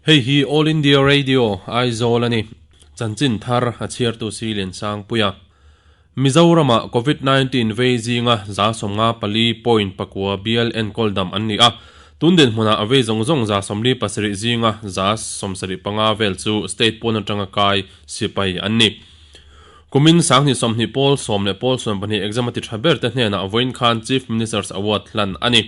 Hei hi All India Radio, Aizawl a ni. Chanchin thar a chhiartu si Liansangpuia. Mizoramah Covid 19 vei zinga 54 point pakua bial enkawl dam an ni a. Tun dinhmunah a vei zawng zawng 47 zinga 75 vel chu state pawn atanga kai sipai an ni. Kumin 2020 pawl 10 leh pawl 12 exam a ti tha ber te hnenah vawiin khan Chief Minister's Award hlan a ni.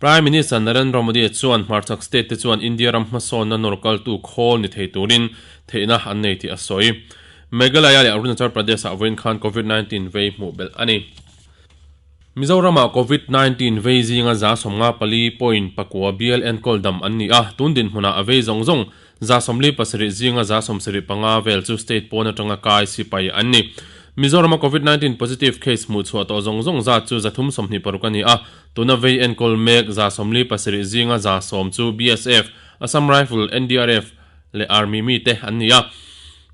Prime Minister Narendra Modi chuan hmarchhak state te chuan India ram hmasawnna nawr kaltu khawl ni thei turin theihna an nei tih a sawi. Meghalaya leh Arunachal Pradesh ah vawiin khan Covid 19 vei hmuh belh a ni. Mizoramah Covid 19 vei zinga 54 point pakua bial enkawl dam an ni a, tun dinhmunah a vei zawng zawng 47 zinga 75 vel chu state pawn atanga kai sipai an ni. Mizorama Covid 19 positive case hmuh chhuah tawh zawng zawng zat chu 326 a ni a, Tuna vei enkawl mek 47 zinga 10 chu BSF, Assam Rifle, NDRF leh Army mite an ni a.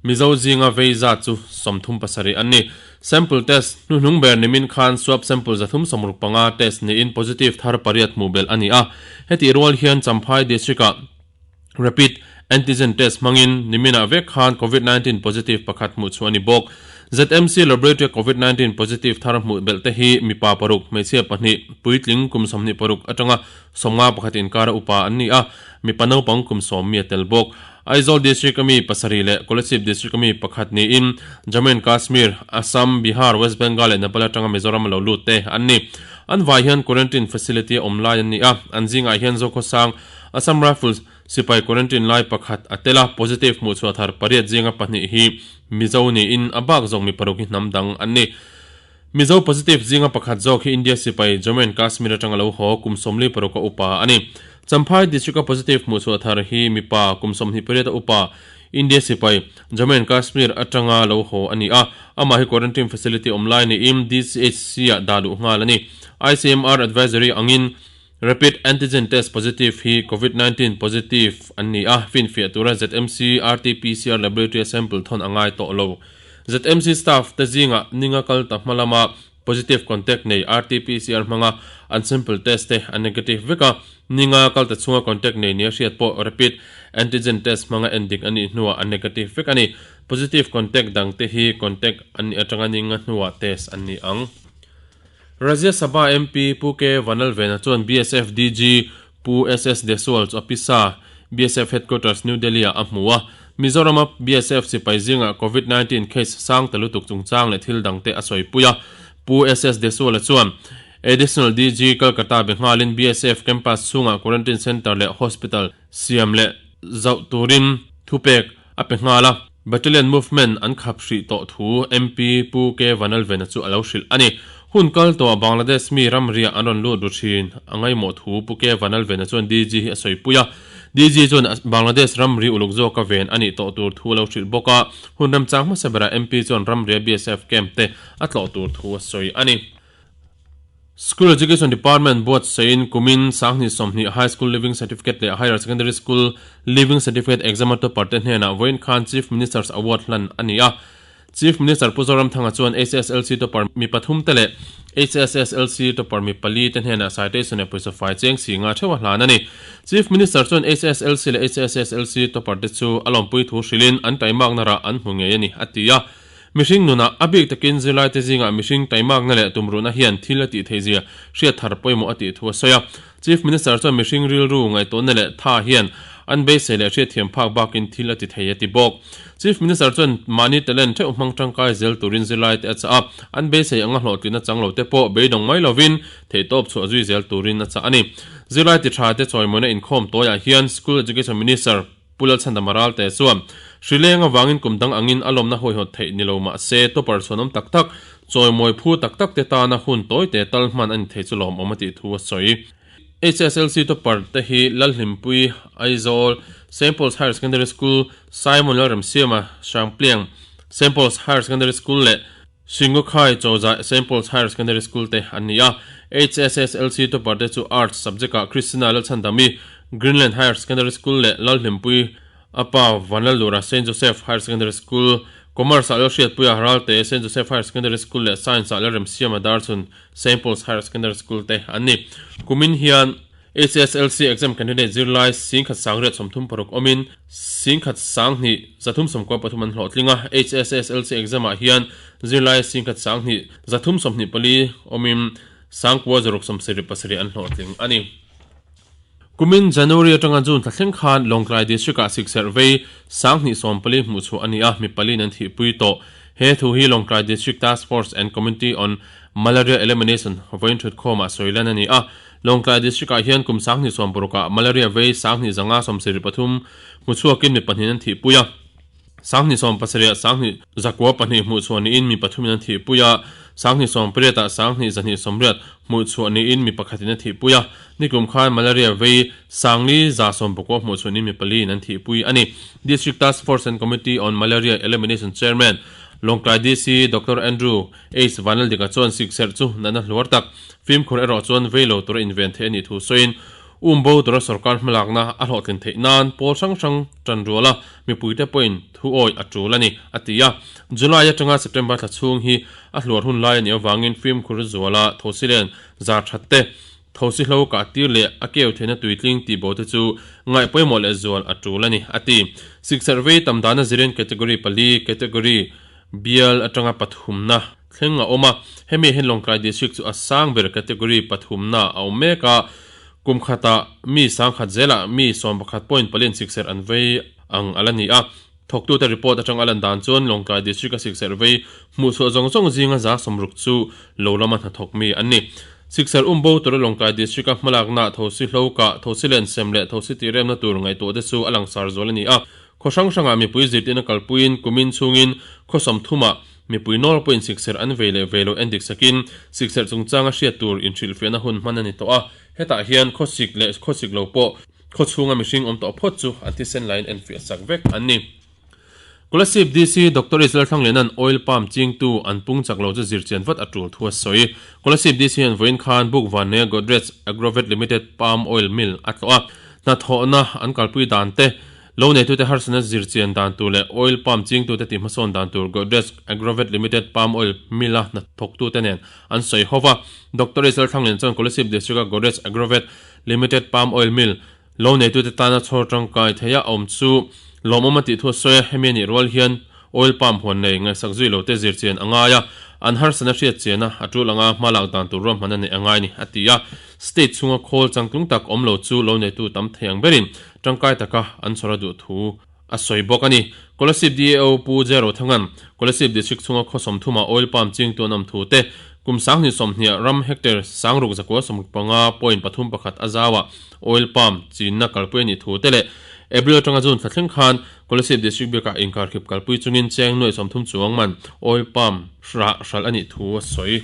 Mizo zinga vei zat chu 37 an ni. Sample test hnuhnung ber nimin khan swab sample 365 test niin positive thar pariat hmuh belh a ni a. Hetih rual hian Champhai District-ah Rapid antigen test hmangin niminah vek khan Covid 19 positive pakhat hmuh chhuah a ni bawk. ZMC Laboratory-a Covid 19 positive thar hmuh belh te hi mipa paruk, hmeichhia pahnih, puitling kum 25 atanga 51 inkara upa an ni a, mipa naupang kum 10 mi a tel bawk. Aizawl District-a mi pasarih leh Kolasib District-a mi pakhat niin Jammu and Kashmir, Assam, Bihar, West Bengal leh Nepal atanga Mizoram a lo lut te an ni. An vai hian quarantine facility a awm lai an ni a, an zingah hian Zokhawsang, Assam Rifles sipai quarantine lai pakhat a tel a, positive hmuh chhuah thar pariat zinga pahnih hi Mizo niin a bak zawk mi paruk hi hnam dang an ni. Mizo positive zinga pakhat zawk hi India sipai Jammu and Kashmir atanga lo haw kum 46 a upa a ni. Champhai district a positive hmuh chhuah thar hi mipa kum 28 a upa India sipai Jammu and Kashmir atanga lo haw a ni a, amah hi quarantine facility awm lai niin DCHC ah dah luh nghal a ni. ICMR advisory angin Rapid antigen test positive hi Covid 19 positive an ni a, finfiah tura ZMC RT-PCR laboratory a sample thawn a ngai tawh lo. ZMC staff te zingah ninga kal ta hma lama positive contact nei RT-PCR hmanga an sample test te a negative vek a, ninga kal ta chhunga contact nei nia hriat pawh rapid antigen test hmanga endik a nih hnuah a negative vek a ni. Positive contact dang te hi contact an nih atanga ninga hnuah test an ni ang. Rajya Sabha MP Pu K Vanlalvena chuan BSF DG Pu SS Deswal chu a pisa BSF Headquarters New Delhi ah a hmu a. Mizorama BSF sipai zingah Covid 19 case sang ta lutuk chungchang leh thil dangte a sawipui a. Pu SS Deswal-a chuan Additional DG Kolkata be nghalin BSF campus chhungah quarantine centre leh hospital siam leh zauh turin thupek a pe nghal a. Battalion movement an khap hrih tawh thu MP Pu K Vanlalvena chu a lo hrilh a ni. Hun kal tawhah Bangladesh mi ramriah an rawn lut ru thin a ngaimawh thu Pu K Vanlalvena chuan DG hi a sawipui a. DG chuan Bangladesh ramri uluk zawka ven a nih tawh tur thu a lo hrilh bawk a. Hun remchang hmasa berah MP chuan ramria BSF camp te a tlawh tur thu a sawi a ni. School Education Department buatsain kumin 2020 High School Leaving Certificate leh Higher Secondary School Leaving Certificate exam a topper te hnenah vawiin khan Chief Minister's Award hlan a ni a. Chief Minister Pu Zoramthanga chuan HSLC topper mi pathum te leh HSSLC topper mi pali te hnenah citation leh pawisa fai cheng si nga theuh a hlan a ni. Chief Minister chuan HSLC leh HSSLC topper te chu a lawmpui thu hrilhin an taimakna rah an hmu ngei a ni, a ti a. Mihring nunah a bik takin zirlaite zingah mihring taimakna leh tumruhna hian thil a tih theihzia hriat thar pawimawh a tih thu a sawi a. Chief Minister chuan mihring rilru ngaihtuahna leh tha hian an beisei leh hriatthiam phak bakin thil a ti thei a ti bawk. Chief Minister chuan mahni talent theuh hmang tangkai zel turin zirlaite a chah a, an beisei anga hlawhtlinna chang lo te pawh beidawng mai lovin theihtawp chhuah zui zel turin a chah a ni. Zirlai ti tha te chawimawina inkhawm tawiah hian School Education Minister, Pu Lalchhandama Ralte chuan hrileng avangin kum dang angin a lawmna hawihawt theih ni lo mah se topper chhuanawm tak tak, chawimawi phu tak tak te tana hun tawi te tal hman a ni thei chu lawmawm a tih thu a sawi. HSLC topper te hi Lalhlimpui, Aizawl, St Paul's Higher Secondary School, Simon Lalremsiama, Hrangpliang, St Paul's Higher Secondary School leh Singokhai Chawza, St Paul's Higher Secondary School te an ni a. HSSLC topper te chu Arts subject ah Christina Lalchhandami, Greenland Higher Secondary School leh Lalhlimpui Apa Vanlallura, St Joseph Higher Secondary School, Commerce ah Lalhriatpuia Ralte, St Joseph Higher Secondary School leh Science ah Lalremsiama Darchhun, St Paul's Higher Secondary School te an ni. Kumin hian. HSLC exam candidate zirlai 10,936 awmin 10,193 an hlawhtling a, HSSLC exam ah hian zirlai 10,124 awmin 9,677 an hlawhtling a ni. Kumin January atanga June thla thleng khan Lawngtlai District ah sikserh vei 2,014 hmuhchhuah a ni a, mi paliin an thihpui tawh. He thu hi Lawngtlai District Task Force and Committee on Malaria Elimination vawiin thutkhawmah sawi lan a ni a. Lawngtlai District-ah hian kum 2016 ah Malaria vei 2573 hmuchhuakin mi pahnihin an thihpui a, 2017 ah 2902 hmuhchhuah niin mi pathumin an thihpui a, 2018 ah 2280 hmuhchhuah niin mi pakhatin a thihpui a. Nikum khan Malaria vei 5119 hmuhchhuah niin mi paliin an thihpui a ni. District Task Force and Committee on Malaria Elimination Chairman, Lawngtlai DC Doctor Andrew H. Vanlaldika chuan sikserh chu natna hluar tak, fimkhur erawh chuan vei lo tura inven theih a nih thu sawiin, umbo tura sorkar hmalakna a hlawhtlin theih nan pawl hrang hrang tan ruala mipuite pawhin thu awi a tul a ni, a ti a. July atanga September thla chhung hi a hluar hun lai a nih avangin fimkhur zuala thosilen zar that te, thosi hlo kah tir leh a keu theihna tuitling tih bo te chu ngaih pawimawh leh zual a tul a ni, a ti. Sikserh vei tam dana zirin category pali, category Bial atanga pathumna thleng a awm a, hemi hian Lawngtlai District chu a sang ber category pathumna a awm mek a, kum khatah mi sangkhat zelah mi sawmpakhat point palian sikserh an vei ang a la ni a. Thawktute report atanga a lan dan chuan Lawngtlai District a sikserh vei hmuhchhuah zawng zawng zinga za sawmruk chu lo lama hnathawk mi an ni. Sikserh umbo tura Lawngtlai District a hmalakna thosi hlo kah, thosi len sem leh thosi tih remna tur ngaihtuah te chu a langsar zual a ni a. Khaw hrang hrangah mipui zirtirna kalpuiin kumin chhungin khaw sawmthumah mipui nawr pawhin sikserh an vei leh vei lo endik sakin sikserh chungchanga hriat tur inhrilhfiahna hun hman a ni tawh a. Hetah hian khawsik leh khawsik lo pawh khaw chhunga mihring awm tawh phawt chu an thisen laiin enfiah sak vek an ni. Kolasib DC Doctor Israel Thlangliana'n oil palm chingtu an pung chak lo chu zirchian vat a tul thu a sawi. Kolasib DC hian vawiin khan Buk Vanneia Godrej Agrovet Limited Palm Oil Mill a tlawh a, hnathawhna an kalpui dan te, Lo neitute harsatna zirchian dan tur leh oil palm chingtute tih hmasawn dan tur Godrej Agrovet Limited Palm Oil Mill-a hnathawktute nen an sawi ho va. Doctor Israel Thlanglian chuan Kolasib District-a Godrej Agrovet Limited Palm Oil Mill lo neitute tana chhawr tangkai theia a awm chu lawmawm a tih thu a sawi a, hemi a nih rual hian oil palm huan nei ngaihsak zui lote zirchian a ngai a, an harsatna hriatchiana a tul anga hma lak dan tur ruahmanna neih a ngai ni, a ti a. State chhunga khawl changtlung tak awm lo chu lo neitu tam thei ang berin tangkai taka an chhawr a duh thu a sawi bawk a ni. Kolasib DAO Pu J Rothangan, Kolasib District chhunga khaw sawmthuma oil palm chingtu an awm thu te, kum sanghnih sawmhniah ram hectare sangruk zakua sawmruk panga point pathum pakhat a zauah oil palm chinna kalpui a nih thu te leh April atanga June thla thleng khan Kolasib District biakah inkarkhip kalpui chungin cheng nuai sawmthum chuang man oil palm hrah hralh a nih thu a sawi.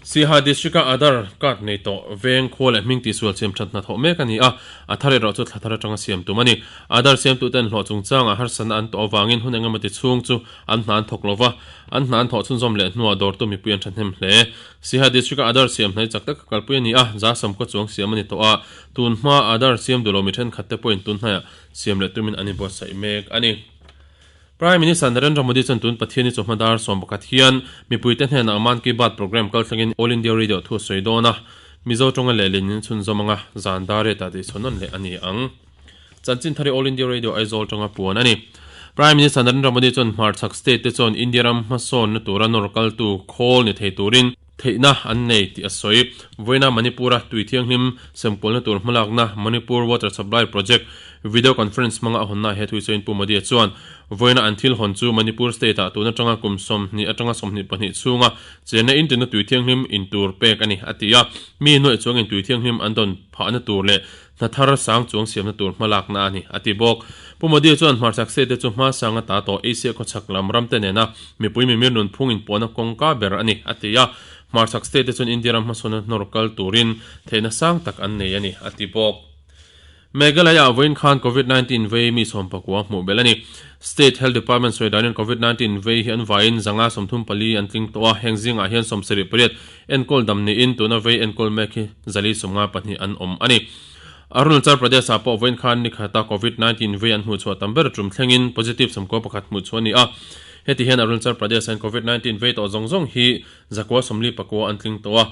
Siaha District-a Aadhaar card nei tawh veng khua leh hming tihsual siam that hnathawh mek a ni a, a thar erawh chu thla thar atanga siam tum a ni. Aadhaar siamtuten hlawh chungchangah harsatna an tawh avangin hun engemaw ti chhung chu an hna an thawk lo va, an hna an thawh chhunzawm leh hnuah dawrtu mipui an thahnem hle. Siaha District-a Aadhaar siam hnai chak taka kalpui a ni a, za sawmkaw chuang siam a ni tawh a, tun hmaa Aadhaar siam duh lo mi thenkhatte pawhin tun hnaiah siam leh tumin an inbuatsaih mek a ni. Prime Minister Narendra Modi chuan tun Pathian hi chawhma dar 11 hian mipuite hnenah Mann Ki Baat programme kal thlengin All India Radio thu a sawi dawn a, Mizo tawnga lehlin in chhunzawm anga zan dar rate ah tihchhawn nawn leh a ni ang. Chanchin thar hi All India Radio Aizawl tanga puan a ni. Prime Minister Narendra Modi chuan hmarchhak state te chuan India ram hmasawnna tura nawr kaltu khawl ni thei turin theihna an nei tih a sawi. Vawiina Manipur-a tui thianghlim semkualna tur hmalakna Manipur Water Supply Project video conference hmanga a hawnna he thuisawiin Pu Modi-a chuan vawiina an thil hawn chu Manipur state-ah tun atanga kum 20 atanga 22 chhunga chenna in tina tui thianghlim in tur pek a ni a ti a. Mi nuaih chuangin tui thianghlim an dawn phahna tur leh hna thar sang chuang siamna tur hmalakna a ni a ti bawk. Pu Modi-a chuan hmarchhak state te chu hma sanga ta tawh Asia khawchhak lam ramte nena mipui mimir nunphung inpawhna kawngka ber a ni a ti a. Hmarchhak state te chuan India ram hmasawnna hnawr kal turin theihna sang tak an nei a ni a ti bawk. Meghalaya ah vawiin khan Covid 19 vei mi sawmpakua hmuh belh a ni. State Health Department sawi danin Covid 19 vei hi an vaiin zanga 34 an tling tawh a, heng zingah hian 78 enkawl dam niin tuna vei enkawl mek hi zali 52 an awm a ni. Arunachal Pradesh ah pawh vawiin khan nikhata Covid 19 vei an hmuhchhuah tam ber tum thlengin positive 91 hmuhchhuah a ni a. Heti hian Arunachal Pradesh ah hian Covid 19 vei tawh zawng zawng hi zakua 49 an tling tawh a.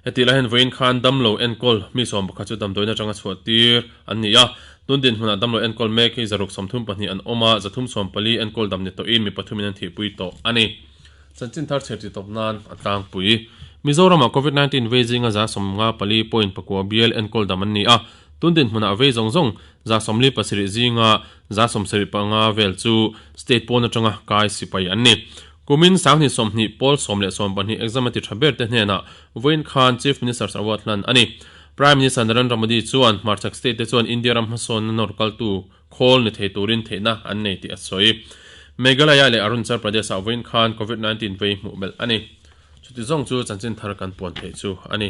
Heti lai hian vawiin khan damlo enkawl mi 11 chu damdawiin atanga chhuah tir an ni a. Tun dinhmunah damlo enkawl mek hi 632 an awm a, 340 enkawl dam ni tawhin mi pathumin an thihpui tawh a ni. Chanchin thar chher titawp nan a tlangpui. Mizoramah Covid 19 vei zinga 54 point pakua bial enkawl dam an ni a. Tun dinhmunah vei zawng zawng 47 zinga 75 vel chu state pawn atanga kai sipai an ni. Kumin 2020 pawl 10 leh 12 exam a ti tha ber te hnenah vawiin khan Chief Minister's Award hlan a ni. Prime Minister Narendra Modi chuan hmarchhak state te chuan India ram hmasawnna nawr kaltu khawl ni thei turin theihna an nei tih a sawi. Meghalaya leh Arunachal Pradesh-ah vawiin khan Covid 19 vei hmuh belh a ni. Chuti zawng chu chanchin thar kan puan theih chu a ni.